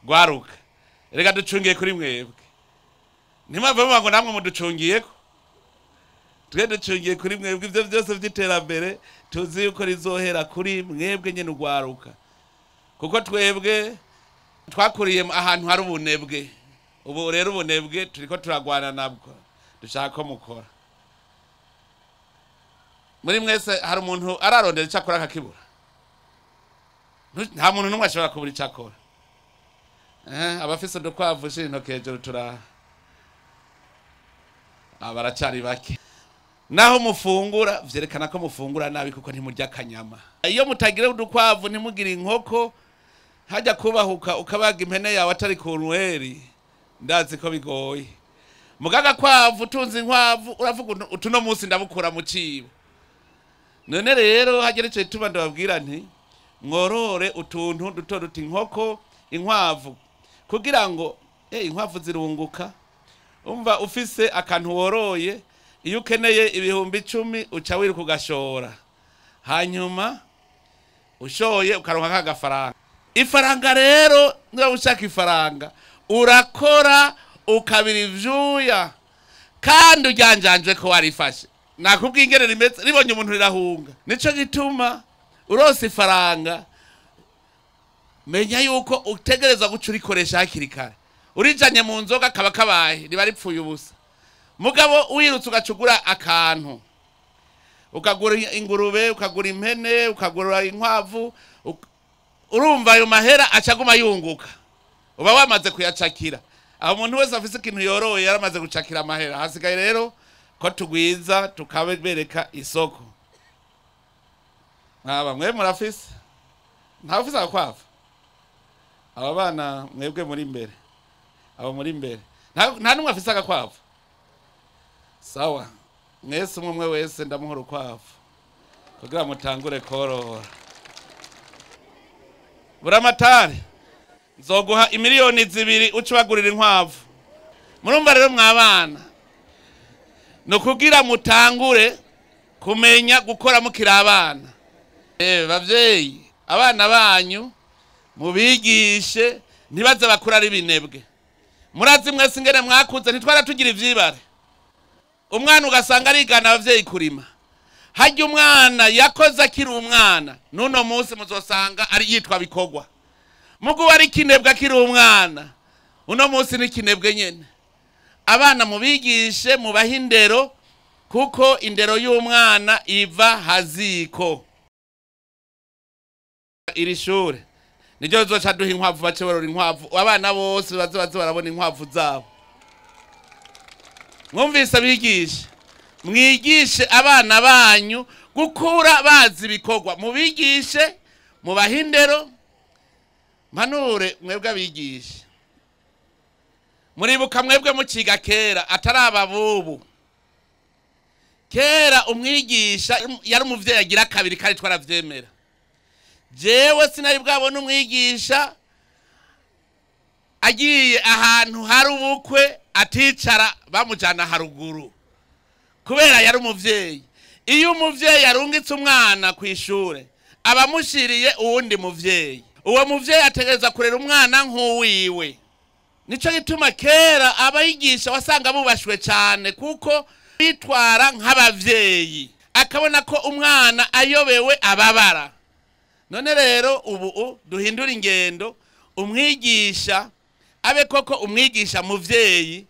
Gwaruka, reka ducungiye kuri mwebwe. Ntimwave muvuga ngo namwe muducungiyeko. Twe ducungiye kuri mwebwe. Ivyo vyose vy'iterambere tuzi yuko rizohera kuri mwebwe nyene ugwaruka, kuko twebwe twakuriye ahantu hari ubunebwe. Ubu rero ubunebwe turiko turagwana nabwo. Dushaka ko mukora. Muri mwese hari umuntu ararondera icyo akora akakibura? Nta muntu n'umwe ashobora kubura icyo akora. Abafise udukwavu, shira intoki hejuru. Turaha. Baracari bake. Naho mufungura vyerekana ko mufungura nabi, kuko ntimurya akanyama. Iyo mutagira udukwavu, ntimugire inkoko, hajya kubahuka ukabaga impene yawe atari ku nweri, ndazi ko bigoye. Mugaga kwavu, utunze inkwavu, uravuga utuno munsi ndabukura mu cibo. None rero hagera ico gituma ndababwira nti mworore utuntu duto duto, inkoko, inkwavu, kugira ngo inkwavu zirunguka. Umva, ufise akantu woroye, iyo ukeneye 10,000 uca wiruka ugashora, hanyuma ushoye ukaronka kagafaranga. Ifaranga rero, niba ushaka ifaranga, urakora ukabira ivyuya kandi uryanjanje ko warifashe. Nakubwiye ingene rimeze: ribonye umuntu rirahunga. Nico gituma urose ifaranga, menya yuko utegereza guca urikoresha hakiri kare. Urijanye mu nzoga, kaba kabaye, riba ripfuye ubusa. Mugabo wirutse ugacugura akantu, ukagura ingurube, ukagura impene, ukagura inkwavu, urumva ayo mahera acaguma yunguka, uba wamaze kuyacakira. Aho umuntu wese afise ikintu yoroye yaramaze gucakira amahera. Hasigaye rero ko tugwiza, tukabereka isoko. Mwaba mwe murafise? Ntawe ufise agakwavu? Aba bana mwebwe muri imbere, abo muri imbere, nta n'umwe afise agakwavu? Sawa, mwese umwe umwe wese ndamuha urukwavu kugira mutangure korora. Buramatari, nzoguha 2 miliyoni uce ubagurira inkwavu. Murumva rero mwabana, ni ukugira mutangure kumenya gukora mukiri abana. Bavyeyi, abana banyu mubigishe, ntibaze bakura ari binebwe. Murazi mwese ingene mwakuze, ntitwara tugira ivyibare? Umwana ugasanga arigana abavyeyi kurima. Harya umwana yakoze akiri umwana, n'uno munsi muzosanga ari yitwa bikorwa. Mugu ari kinebwe akiri umwana, uno munsi ni kinebwe nyene. Abana mubigishe, mubahe indero, kuko indero y'umwana iva haziko. Iri shure niryo rizoca duha inkwavu, bace barora inkwavu, abana bose baze barabona inkwavu zabo. Mwumvise abigisha? Mwigishe abana banyu gukura bazi ibikorwa, mubigishe, mubahe indero. Mpanure mwebwe abigisha, muribuka mwebwe muciga kera, atari ababubu, kera umwigisha yari umuvyeyi agira kabiri, kandi twaravyemera. Jewe sinari bwabona umwigisha agiye ahantu hari ubukwe aticara bamujana haruguru, kubera yari umuvyeyi. Iyo umuvyeyi arungitse umwana ku ishure, aba amushiriye uwundi muvyeyi. Uwo muvyeyi ategereza kurera umwana nk'uwiwe. Nico gituma kera abayigisha wasanga bubashwe cyane, kuko bitwara nk'abavyeyi, akabona ko umwana ayobewe ababara. None rero ubu duhindura ingendo, umwigisha abe koko umwigisha muvyeyi.